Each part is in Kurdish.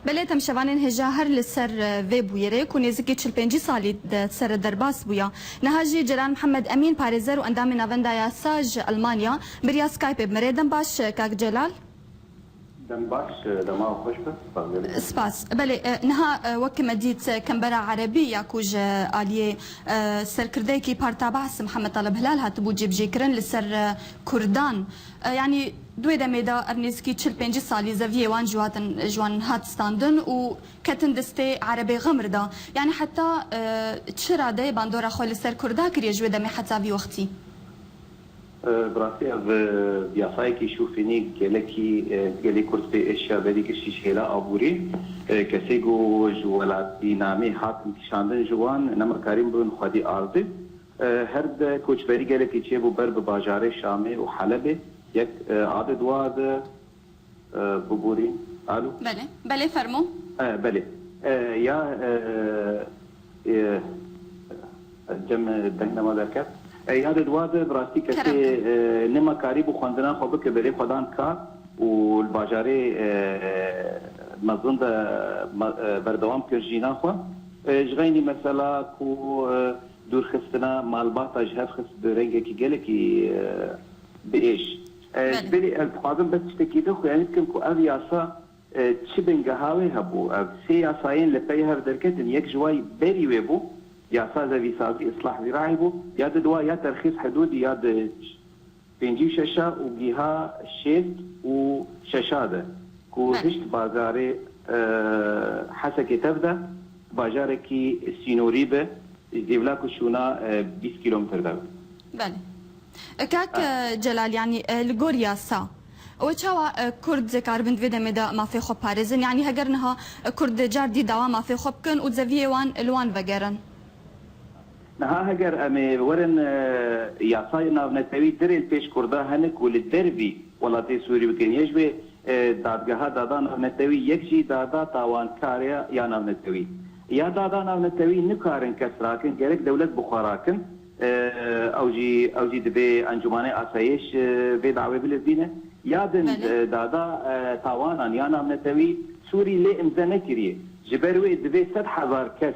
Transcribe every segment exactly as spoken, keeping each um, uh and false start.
Belê, temşevanên hêja her li ser, e, vê bûyerê ku nêzikî çil pêncî salî di ser derbas bûya. Niha jî Celal Mihemed Emîn, parêzer û endamê Navenda Yasa ji Elmanya, bi riya Skypeê bi me re. Dem baş, e, kak Celal. Dem baş, e, dema xweş be. Spas gelek. Spas. Belê, e, niha, e, wek me dît, e, Kembera Erebî ya ku ji aliyê, e, serkirdeyekî Parta Behs Mihemed Talib Hilal hatibû cîbicîkirin li ser, e, Kurdan. E, yanî di wê demê de ev nêzikî çil pêncî salî zeviyê wan ji wan, ji wan hat standin û ketin destê Erebê Xemr de. Yanî heta, e, çi radeyê bandora xwe li ser Kurda kiriye ji wê demê heta vî wextî? E, bi rastî ev, e, yasayekî şûfînî gelekî, e, gelê Kurd pê êşiya berî giştî ji hêla aborî. E, kesê ku ji welatînamê hatin kişandin ji wan nema karîn bibin xwedî ardê. E, her de koçberî gelekî çêbû ber bi bajarê Şamê û Helebê. Yek, e, a di dua de, e, biborî. Alo? Belê, belê, fermo. E, belê. E, ya, e, e, cem, e, dengnema derket. E, ya di dua de bi rastî kesê, Kerem. E, nema karîbû xwendina xwe bike berê xwe dan kar û li bajarê, e, mezin de, me, e, berdewam kir jîna xwe. E, ji xeynî mesela ku, e, dûrxistina malbata ji hev xist bi rengekî gelekî, e, bi êş. E, Belê. Ji ber ez dixwazim bes tiştekî din xuyanî bikim ku ev yasa, e, çi bingeha wê hebû. Ev sê yasayên li pey hev derketin, yek ji way berî wê bû, yasa zevîsazî, islah zîraî bû, ya di dua ya terxîs hidûdî ya di pêncî û şeş û giha şêst û şeş de, ku Belê. Hişt bazarê, e, Hesekê tev de, bajarekî sînorî be, ji Dêvla ku şûna, e, bîst kîlometr de be. Belê. E, kak, Ha. E, Celal, yanî, e, li gor yasa, we çawa, e, Kurd dikaribin di vê demê de mafê xwe parêzin? Yanî heger niha, e, Kurd car dî dawa mafê xwe bikin û zeviyê wan li wan vegerin? Niha heger em ê werin, e, yasayê navnetewî dirê li pêş Kurda hene ku li dervî welatê Sûrî bikin. Yê ji wê, e, dadgeha dada navnetewî yek jî dada tawankarê ya navnetewî. Ya dada navnetewî nikarin kes rakin, gerek dewlet bi xwe rakin. E, ew jî, ew jî divê Encûmanê Asayîş, e, vê dawê bilizdîne. Ya din, Belê. E, dada, e, tawanan ya navnetewî Sûrî lê imze nekiriye. Ji ber wê divê sed hezar kes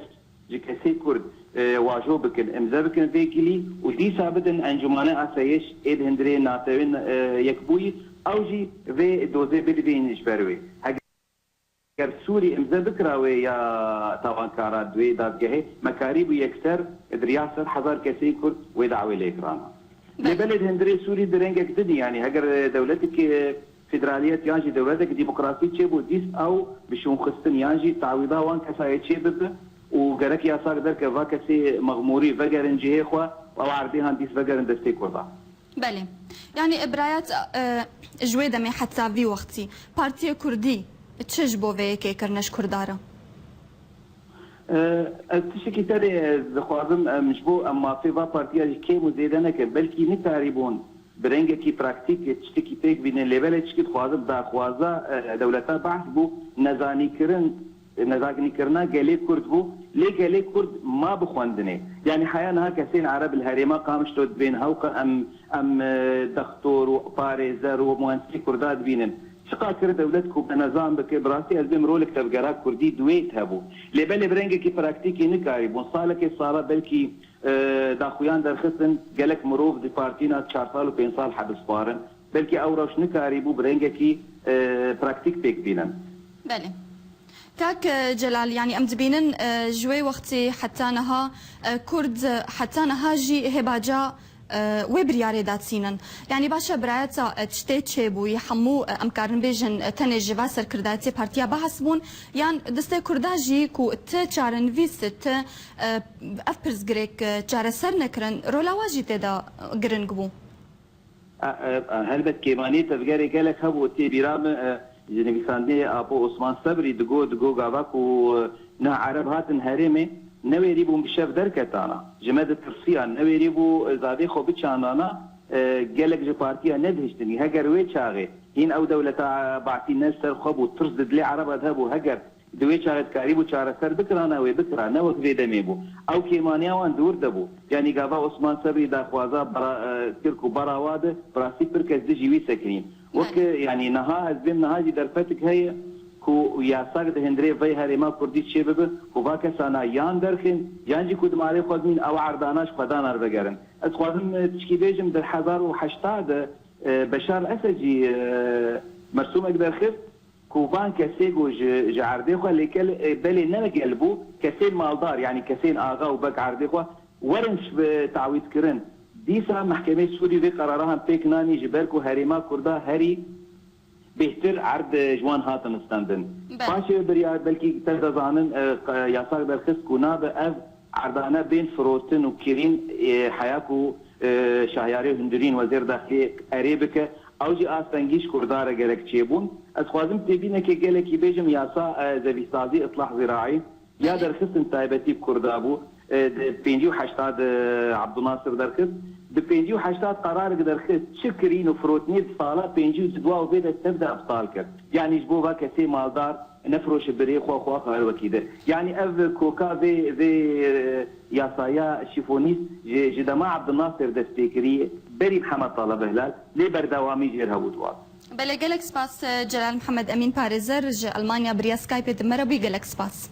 ji kesê Kurd, e, wajo bikin, imze bikin vê kilî û dîsa bidin Encûmane Asayîş ê di hundirê natewên, e, Yekbûyî, ew jî vê dozê bidivînin ji ber wê. Heger Sûrî imze bikira wê ya tawankara di wê dadgehê, me karîbû yekser di riya sed hezar kesên Kurd wê dawê lê kirana. Lê Belê. Belê di hundirê Sûrî di rengek din, yanî heger, e, dewletekê, e, federaliyet yan jî dewletek demokrasî çêbû, dîs ew bi şûnxistin yan jî tawîda wan kesayê çê bibe û gerek yasak derke va kesê mexmûrî vegerin cihê xwe û ew erdê han dîs vegerin destê Kurdan. Belê. Yanî, e, birayet, e, ji wê demê heta vî wextî Partiyê Kurdî çi ji bo vê yekê kirine ji Kurda re? E, ez tiştekî tenê ez dixwazim, em ji bo em mafê va partiya jî kêm û zêde nekin, belkî nikarîbûn bi rengekî praktîk tiştekî pêk bînin, lê belê tiştekî dixwazim daxwaza, e, dewleta behs bû, nezanîkirin, nezanîkirina gelê Kurd bû, lê gelê Kurd ma bi xwendinê. Yanî heya niha kesên Ereb li herêma Qamişlo dibên hewqa em, em, e, dextor û parêzer û muhendisê Kurda dibînin. Çiqa kir dewlet ku me nezan bike, bi rastî ez bêm rolek tevgera Kurdî di wê hebû. Lê belê bi rengekî praktîkî nikarîbûn. Salekê sala belkî, e, daxuyan derxistin, gelek mirov di partîna çar sal û pênc sal hebis xwarin. Belkî ew rewş nikarîbû bi rengekî, e, praktîk pêk bînin. Belê. Kak, e, Celal, yanî em dibînin, e, ji wê wextê heta niha, e, Kurd, e, heta niha jî hêbaca, e, wê biryarê datînin. Yanî baş e, birayeta, e, tiştê çêbûyî hemû, e, em karin bêjin, e, tenê ji va serkirdayetê Partiya Behs bûn, yan destê Kurda jî ku ti çarenivîs, ti, e, ev pirsgirêk, e, çareser nekirin, rola wa jî tê de, e, giring bû? E, e, e, helbet kêmaniyê tevgerê gelek hebû. Tê bîra min, e, ji nivîsandinê Apo Osman Sebrî digo, digo gava ku, e, niha Ereb hatin herêmê, newêrî bûn bi şev derketana. Ji me ditirsiyan, newêrî bû, e, zavê xwe biçandana, e, gelek ji partiya nedihiştinî. Heger wê çaxê hîn ew dewleta Baasî ne li ser xwe bû, tirs di dilê Ereba de hebû, heger di wê çaxê dikarîbû çareser bikirana, wê bikira, ne wek vê demê bû. Ew kêmaniya wan di wir de bû. Yanî gava Osman Sebrî daxwaza bera-, e, kir ku berawa de, bi rastî pir kes dijî wî sekinîn. Wek, Belê. Yanî niha ez bêm niha jî derfetik heye ku yasak di hundirê vê herêma kurdî çêbibe, ku va kesana yan derxin, yan jî ku di malê xwe bimîn, ew erdana ji xwe dan dervegerin. Ez xwazim, e, tişkî bêjim, di hezar û heşta de, e, Beşar Esedî, e, mersûmek derxist ku van kesê ku ji, ji erdê xwe lê gel, e, belê ne gel bû, kesên maldar, yanî kesên axa û beg erdê xwe werin ji, e, tawît kirin. Dîsa mehkemê Sûrî vê qerara han pêk nanî, ji ber ku herêma kurda herî bêhtir erd ji wan hatin standin. Belê. Paşê biriya, belkî te de zanin, e, q-, yasak derxist ku nabe ev erdane bên firotin û kirîn, e, heya ku, e, şahyarê hundirîn wezêr daxiliyê erê bike, ew jî astengî ji Kurda re gerek çêbûn. Ez xwazim têbînekê gelekî bêjim, yasa, e, zevîsazî, itlah ziraî, ya Belê. derxistin taybetî bi Kurda bû. E, di pêncî û heşta de Abdulnasir derxist. Di pêncî û heşta qerarik derxist, çi kirîn û firotinê di sala pêncî û dua û vê de tev de iptal kir. Yanî ji bo va kesê maldar nefiroşe birê xwe, xwe xwe her wekî de. Yanî ev koka vê, vê, e, yasaya şîfonîst ji, ji dema Abdulnasir dest pê kirî, berî Mihemed Taleb Hilal, lê berdewamî jêr hebû dixwaz. Belê, gelek spas, e, Celal Mihemed Emîn Parêzer ji Elmanya bi riya Skypeê di me re bûyî, gelek spas.